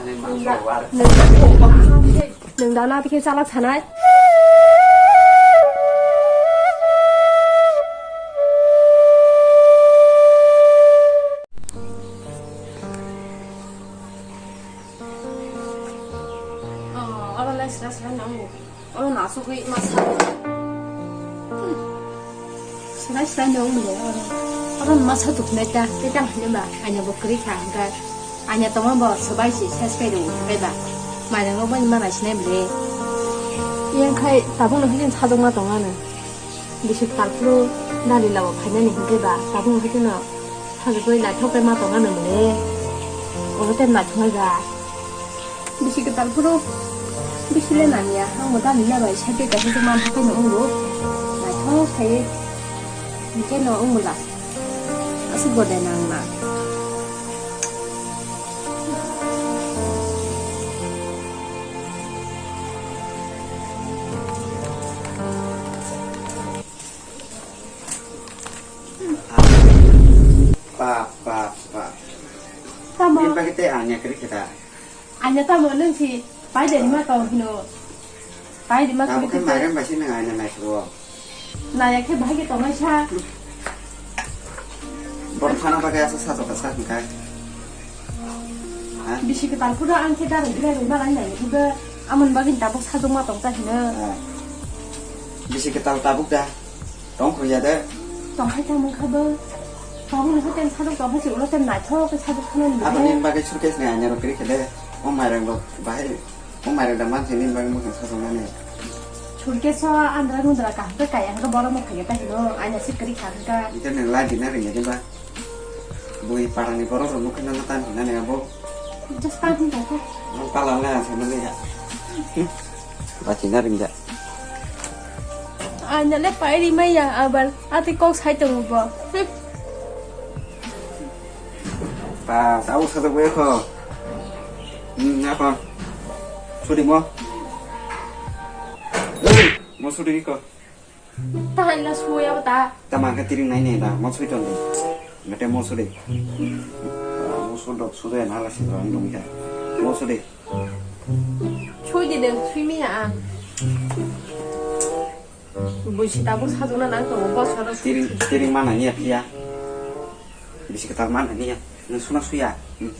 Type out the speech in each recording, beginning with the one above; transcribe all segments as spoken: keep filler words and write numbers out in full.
Nwng da, nwng da na bikhe chalak sanai. Oh, oro lai sila sila nango. Oro nasugwi masa. Hmm. Sila sila nung mle oro. Oro masa tuknai ta, tei tang hini ba, anya bo kwrwi kha, hwnkhe anya tongma bo swbai se ses kai rw hwnkhe ba. Mairang rok bai mana sinai mle. Yang khai tabuk no hini sajwk ma tong ano. Bisi talpro dali lawa phainani hwnkhe ba, tabuk no hwnkhe no sajwk bai naithok kai ma tong ano mle. Oro tei naithok nai ba. Bisi kwtal phuru bisi le nangya, ang bo dali na bai side kaisa se man hakai no wngo. Naithok sai, hingke no wngo la. Aswk bo de nang na. Pa, pa, pa. Tamo. Ni bagwi tei ang ya kri kita. Anya tamo nung si pai de ma tong hino. Pai de ma kri kita. Mairam bai si nang anya nai suo. Na ya khe bahai ke tong sa. Bor sana bagwi asa sa to sa kai. Ha? Bisi kwtal phuru ang khe darung bilai rung balai nai. Ibe amon bagwi tabuk sajwk ma tong ta hino. Ah. Bisi kwtal tabuk da. Tong kho ya de. Tong khai ta mung kha bo. Tong ni hoten sadok tong khai ulo ten nai thok ke sadok khana ni. Abo ni bagwi suitcase ni anya ro kri khede. O mairang rok bahai. O mairang da man ni bagwi mung sa song nani. Suitcase o andra gundra ka ke kaya ke boro mo khai ta hino anya si kri kha ka. Ita ni la di na ri ya de ba. Bui parani borok rok nukhe nang tan hinani abo. Just tan hin ta kha. Nang pala le ang sanani ya. Bachina ringja. Anya le pairi maya abar ati kok sai tongo bo. Hmm. Pa, tau sa to ko. Hmm, apa? Sudi mo. Mo sudi ko. Tahan la suya ta. Tama ka tiring nai ne da, mo sui ton de. Mete mo sudi. Mo sudok sude na la si rang dong ya. Mo sudi. Sui di deng, sui mi ya ang. Buisi tabuk sajwkna nang tongo, bosoro. Tiring, tiring mana ni ya phiya. Bisi kwtal mana ni ya. Nung suna suya. Hmm.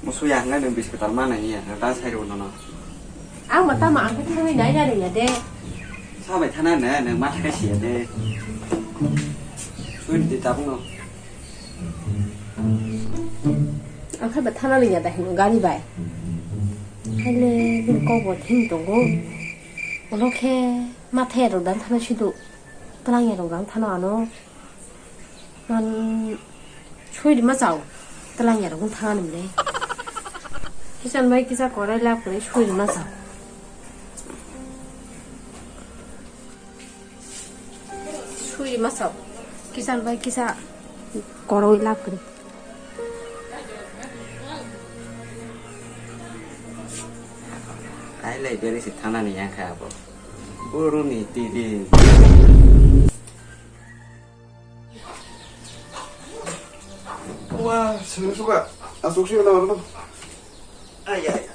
Mo suya hwnga nung bisi kwtal mana ni ya. Da sai rw nono. Ang ma tama ang khe thangwi nai nai ya de. Sabai thana ne, nung ma thakai siya de. Sui di tabuk no. Ang khe ba thana liya da hino gari bai. Haile bini kok bo thing tongo. Ulo khe ma thaya rok dan thana sidu. Twlang ya rok dan thana ano. Man sui di ma chao. Twlang ya rok thana ni mle. Kisan bai kisa korai lab kore sui di ma chao. Sui masa. Kisa bai kisa koroi lab kri. Kailai beri si thana ni yang kha abo. Buru ni tidi. Wah, sini suka. Asuk sih nama tu. Ay, ay.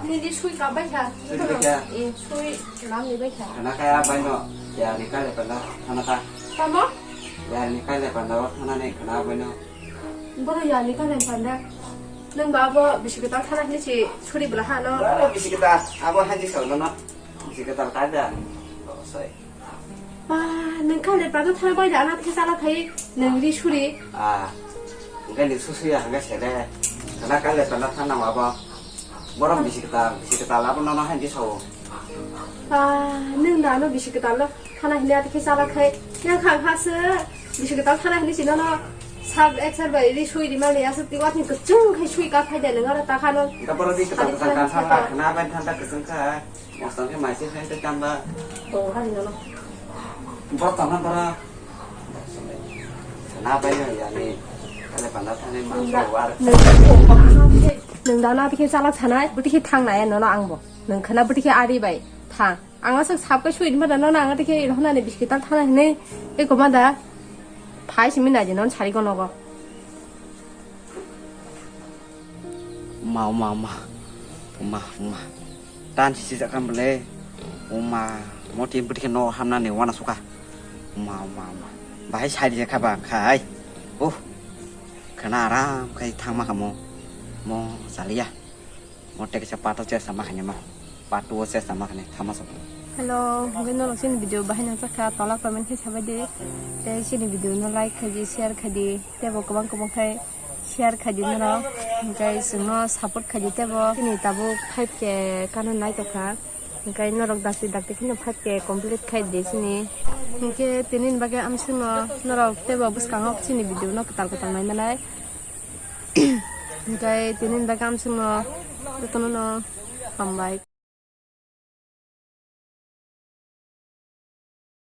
Nini sui kabai kha. Sui kabai kha? Eh, sui lam ni bai kha. Khana kaya bai no. Ya ni kale panda khana ka. Tamo? Ya ni kale panda wa khana ne khana bai no. Boro ya ni kale panda. Nang ba bo bisi kwtal khana ni si suri bla ha no. Boro bisi kwtal abo hanji sa no no. Bisi kwtal ka da. Oh, sorry. Ba, nung kale pando thana bai da, ana thisa la khai, nung ri suri. Ah, hingke ni susu ya, hingke sele. Kana kale pando thana ma ba. Borok bisi kwtal, bisi kwtal abo nono hain di sao. Ba, nung da no bisi kwtal no thana hini ati khe chala khai. Yang khang ha se, bisi kwtal thana hini si nono. Sab ek sar bai ri sui di mali, asuk ti watni kwchung khai sui ka khai de nung aro ta khano. Hingke borok di kwtal kwtal kan sa la, kana bai thanda kwchung kha. Mostan khe maise khe tei tamba. Tong kha ni nono. Bo tongna bara. Na bai no ya ni. Kale panda thani ma. Nung da, war. Nung da na bikhe chalak sanai, bwtwi khe thang nai nono ang bo. Nung khana bwtwi khe ari bai. Tha, ang aswk sap kai sui ma da no nang te khe ino hwnani biskit tal thana hinwi eko ma da. Phai simi nai de non sari kono go. Ma, ma, ma. Ma, ma. Tan si si kan bele. Uma, mo tim putih no hamna ni wana suka. Ma, ma, ma. Bahai sai dia kha ba khai. Oh. Khana aram khai thang ma kamo. Mo salia. Mo te kisa pato che sama khani ma. Patu se sama khani thama so. Hello, hingke norok chini video bahai nang chakha tola comment khe sabai di. Te chini video no like khai di, share khai di. Tebo kwbang kwbang khai share khai di norok. Hingke chwngno support khai di tebo. Chini tabuk five K kano nai tokha. Hingke norok dakti dakti kheno five K complete khai di chini. Hingke tini ni bagwi amswkno norok tebo bwskango chini video no kwtal kwtal nai manai. Hingke tini ni bagwi amswkno jotono no hambai.